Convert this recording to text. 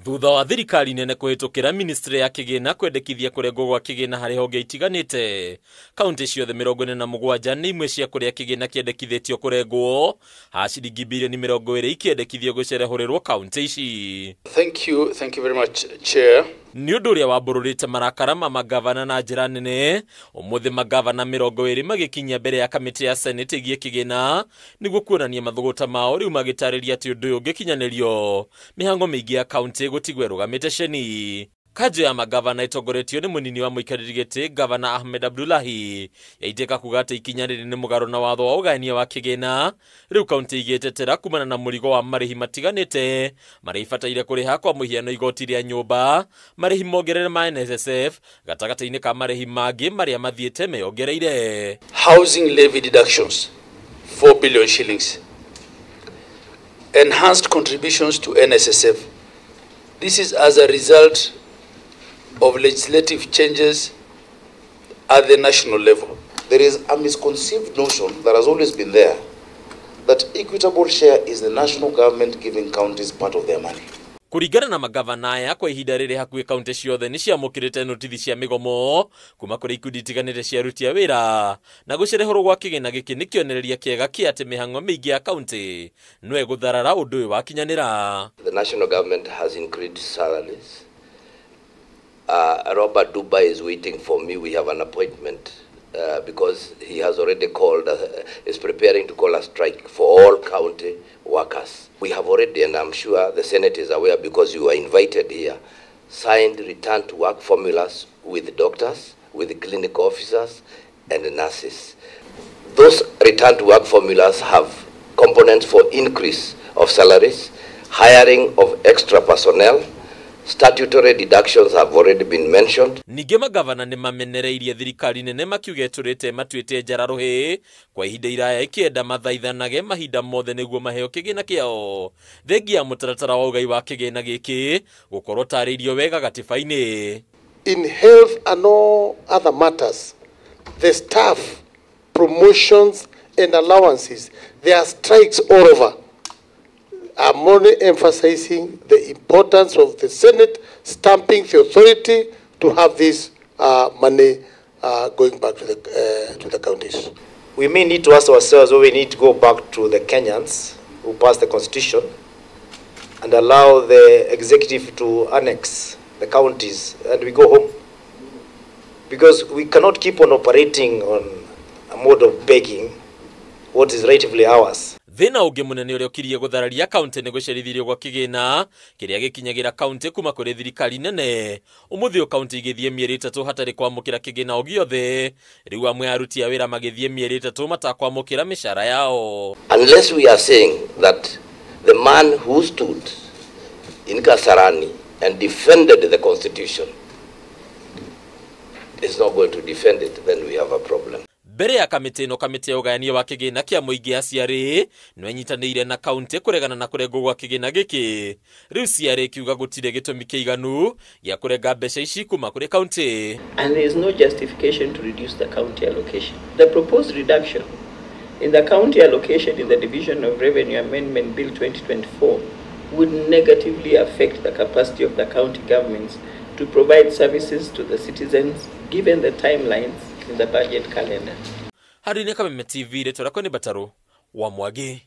Thutha wa thirikari nene kũhĩtũkĩra ministry ya kĩgĩna kwendekithia kũrengwo gwa kĩgĩna harĩ honge itiganĩte, kaunti ciothe 47 nĩ imwe cia kũrĩa kĩgĩna kĩendekithĩtio kũrengwo, ha ciringi bilioni 20 ikĩendekithio gũcerehũrĩrwo kaunti ici. Thank you very much, Chair. Nĩ ũndũ ũrĩa wambũrũrĩte marakara ma magavana na njĩra nene, ũmũthĩ magavana 20 magĩkinyia mbere ya kamĩtĩ ya Senate ĩgiĩ kĩgĩna nĩguo kuonania mathũgũta mao, rĩu magĩtarĩria atĩ ũndũ ũyũ ũngĩkinyanĩrio mĩhango mĩingĩ ya kaunti gũtigwo ĩrũgamĩte ceni. Kanjũ ya magavana ĩtongoretio nĩ mũnini wa mũikarĩri gĩtĩ Gavana Ahmed Abdullahi yaitĩka kuga atĩ ikinya rĩrĩ nĩ mũgarũ na watho wa ũgayania wa kĩgĩna. Rĩu kaunti igĩtetera kumana na mũrigo wa marĩhi matiganĩte marĩa ibataire kũrĩha, kwa mũhiano igoti rĩa nyũmba, marĩhi mongerere ma NSSF, gatagatĩ-inĩ ka marĩhi mangĩ marĩa mathiĩte meyongereire. Housing levy deductions 4 billion shillings, enhanced contributions to NSSF. This is as a result of legislative changes at the national level. There is a misconceived notion that has always been there that equitable share is the national government giving counties part of their money. Kũringana na magavana aya, kwa ihinda rĩrĩ hakuhĩ kaunti ciothe nĩ ciamũkĩrĩte notithi cia mĩgomo kuma kũrĩ ikundi itiganĩte cia aruti a wĩra, na gũcerehũrwo gwa kĩgĩna gĩkĩ nĩ kĩonereria kĩega kĩa atĩ mĩhang'o mĩingĩ ya kaunti no ĩgũtharara ũndũ ũyũ wakinyanĩra. The national government has increased salaries. Robert Dubai is waiting for me. We have an appointment because he has already called, is preparing to call a strike for all county workers. We have already, and I'm sure the Senate is aware because you were invited here, signed return to work formulas with doctors, with clinical officers and nurses. Those return to work formulas have components for increase of salaries, hiring of extra personnel, statutory deductions have already been mentioned. Ningĩ magavana nĩ mamenereirie thirikari nene makiuga ĩtũrĩte matuĩte njara rũhĩ kwa ihinda iraya ĩkĩenda mathaithanage mahinda mothe nĩguo maheo kĩgĩna kĩao, thengia ya mũtaratara wa ũgai wa kĩgĩna gĩkĩ gũkorwo tarĩirio wega gatiba-inĩ. In health and all other matters, the staff, promotions and allowances, there are strikes all over. I'm only emphasizing the importance of the Senate stamping the authority to have this money going back to the counties. We may need to ask ourselves whether we need to go back to the Kenyans who passed the constitution and allow the executive to annex the counties and we go home. Because we cannot keep on operating on a mode of begging what is rightfully ours. Thĩna ũngĩ mũnene ũrĩa ũkirie gũthararia kaunti nĩ gũcerithĩrio gwa kĩgĩna kĩrĩa gĩkinyagĩra kaunti kuma kũrĩ thirikari nene. Ũmũthĩ ũyũ kaunti igĩthiĩ mĩeri 3 hatarĩ kwamũkĩra kĩgĩna o gĩothe, rĩu amwe a aruti a wĩra magĩthiĩ mĩeri 3 matakwamũkĩra mĩcara yao. Unless we are saying that the man who stood in Kasarani and defended the constitution is not going to defend it, then we have a problem. Mbere ya kamĩtĩ ĩno, kamĩtĩ ya ũgayania wa kĩgĩna kĩa mũingĩ ya CRA nĩ ĩnyitanĩire na kaunti kũregana na kũrengwo gwa kĩgĩna gĩkĩ. Rĩu CRA ĩkiuga gũtirĩ gĩtũmi kĩiganu gĩa kũrenga mbeca ici kuma kũrĩ kaunti. And there is no justification to reduce the county allocation. The proposed reduction in the county allocation in the Division of Revenue Amendment Bill 2024 would negatively affect the capacity of the county governments to provide services to the citizens given the timelines in the budget calendar. Harĩ nĩ Kameme TV, rĩtwa rĩakwa nĩ Batarũ wa Mwangi.